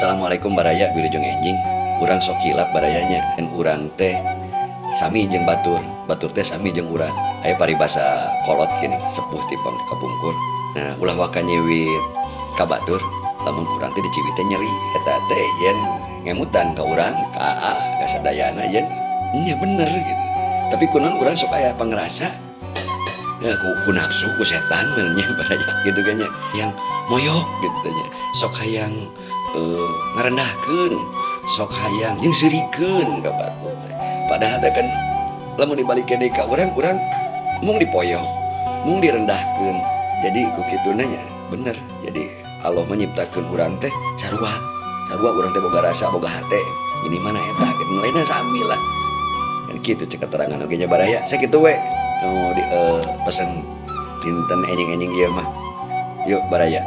Assalamualaikum baraya, wilujeng enjing. Urang sok hilap, baraya nya, dan urang teh sami jeung batur, batur teh sami jeung urang. Aya paribasa kolot gini, sepuh ti kapungkur. Nah, ulah waka nyiwit ka batur lamun urang teh diciwit teh nyeri. Eta teh yen ngemutan ka urang, ka aa, ka sadayana, yen nya bener gitu. Tapi kunaon urang sok aya pangrasa ya, ku nafsu, ku setan nya, baraya, gitu kan nya, yang moyok gitu nya, sok hayang ngarendahkeun, sok hayang jeung seurikeun ka batur teh. Padahal teh kan lamun dibalikeun deui ka urang, urang mung dipoyok, mung direndahkeun. Jadi ku kituna nya bener. Jadi Allah menyiptakeun urang teh sarua sarua, urang teh boga rasa, boga hate, ini mana eta gitu, lainnya sami lah kan gitu. Cek keterangan oge nya, baraya. Sakitu we nu di pesen dinten enjing-enjing ieu mah. Yuk, baraya.